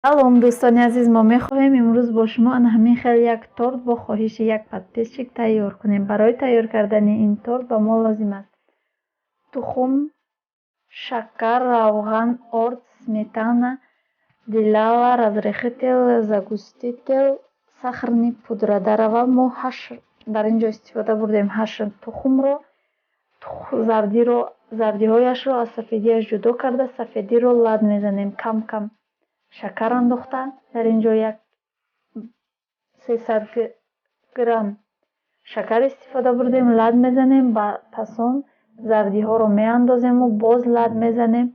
Салом, дӯстони азиз, мо мехоҳем имрӯз бо шумо ана ҳамин хел як торт бо хоҳиши як подписчик тайёр кунем. Барои тайёр кардани ин торт ба мо лозим аст тухм, шакар, равған, орд, сметана, дилала, разрыхлитель, загуститель, сахарный пудра. Дар аввал мо дар ин ҷо истифода бурдем ҳашт тухмро, зардиҳояшро аз сафедиаш ҷудо карда, сафедиро лат мезанем, кам-кам шакар андохта. Дар ин ҷо як 300 грамм шакар истифода бурдем, лат мезанем, пас он зардиҳоро меандозему боз лат мезанем,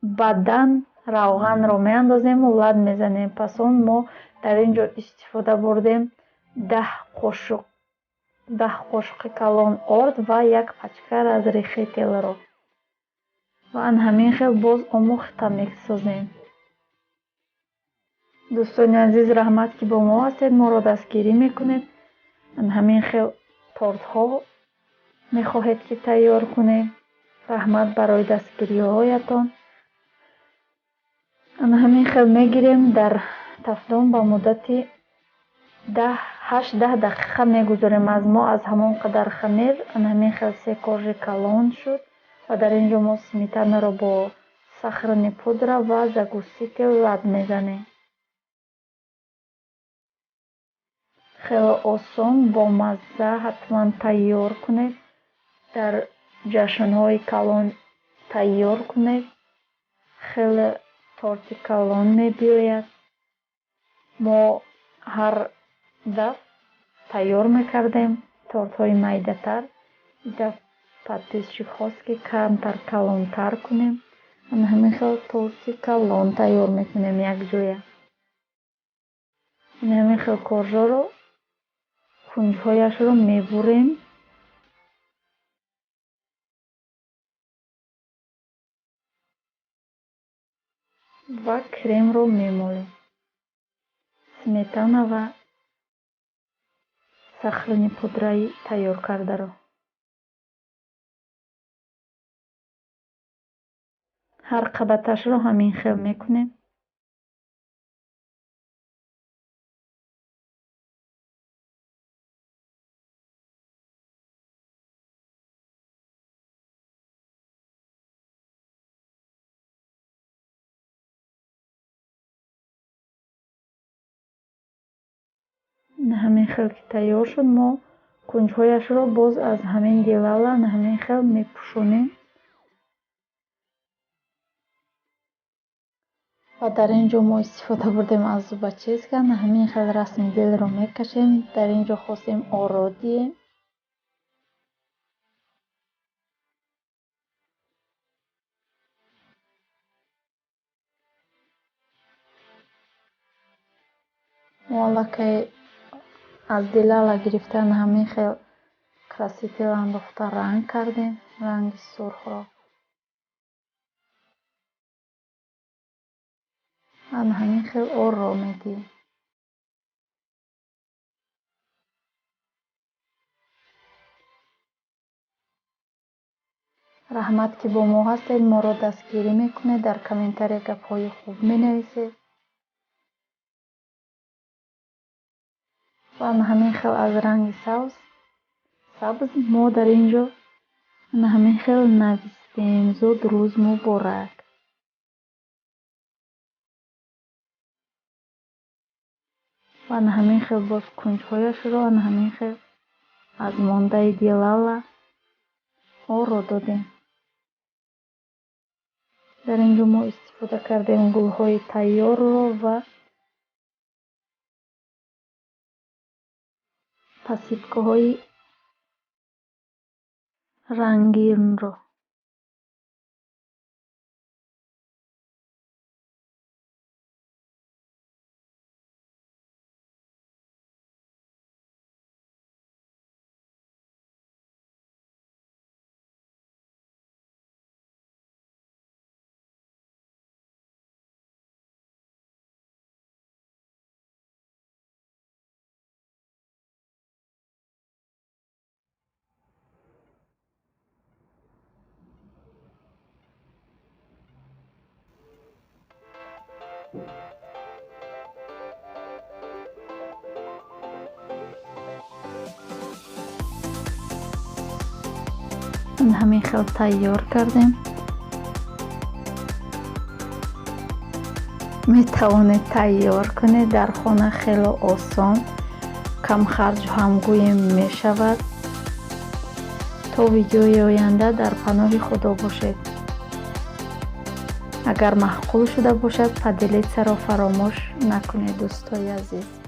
баъдан равғанро меандозему лат мезанем. Пас он мо дар ин ҷо истифода бурдем 10 қошуқи калон орд ва як пачка разрыхлителро. Ва ан ҳамин хел боз омӯхта месозем. Дӯстони азиз, раҳмат, ки бо мо ҳастед, моро дастгирӣ мекунед. Ан ҳамин хел тортҳо мехоҳед, ки тайёр кунем. Раҳмат барои дастгириҳоятон. Ан ҳамин хел мегирем, дар тафдон ба муддати 8-10 дақиқа мегузорем. Аз мо аз ҳамон қадар хамир ан ҳамин хел се коржи калон шуд ва дар ин ҷо мо сметанаро бо сахарный пудра ва загуститель лат мезанем. Хеле осон, бомазза, ҳатман тайёр кунед. Дар ҷашнҳои калон тайёр кунед. Хеле торти калон мебиёяд. Мо ҳар дафъ тайёр мекардем тортҳои майдатар. Ин дафъ подписчик хост, ки камтар калонтар кунем. Ана ҳамин хел торти калон тайёр мекунем якҷоя. Ин ҳамин хел коржоро кунҷҳояшро мебурем. Ва кремро мемолем. Сметана ва сахарный пудраи тайёр кардаро. Ҳар қабаташро ҳамин хел мекунем. Ҳамин хел ки тайёр шуд, мо кунҷҳояшро боз аз ҳамин дилала ҳамин хел мепӯшонем. Ва дар ин ҷо мо истифода бурдем аз зубочистка. Ҳамин хел расми дилро мекашем. Дар ин ҷо хостем оро диҳем. Мо аллакай аз дилала гирифтан ҳамин хел краситель андохта ранг кардем, ранги сурхро. Ана ҳамин хел орро медиҳем. Раҳмат, ки бо мо ҳастед, моро дастгирӣ мекунед, дар комментария гапҳои хуб менависед. Ва ана ҳамин хел аз ранги сабз мо дар ин ҷо ана ҳамин хел навистем: зуд рӯз муборак. Ва ана ҳамин хел боз кунҷҳояшро ана ҳамин хел аз мондаи дилала оро додем. Дар ин ҷо мо истифода кардем гулҳои тайёрро ва посыпкаҳои рангинро. Ҳамин хел тайёр кардем. Метавонед тайёр кунед дар хона, хело осон, камхарҷ ҳам гӯем мешавад. То видеои оянда дар паноҳи Худо бошед. Агар маъқул шуда бошад, поделиться ро фаромӯш накунед, дӯстои азиз.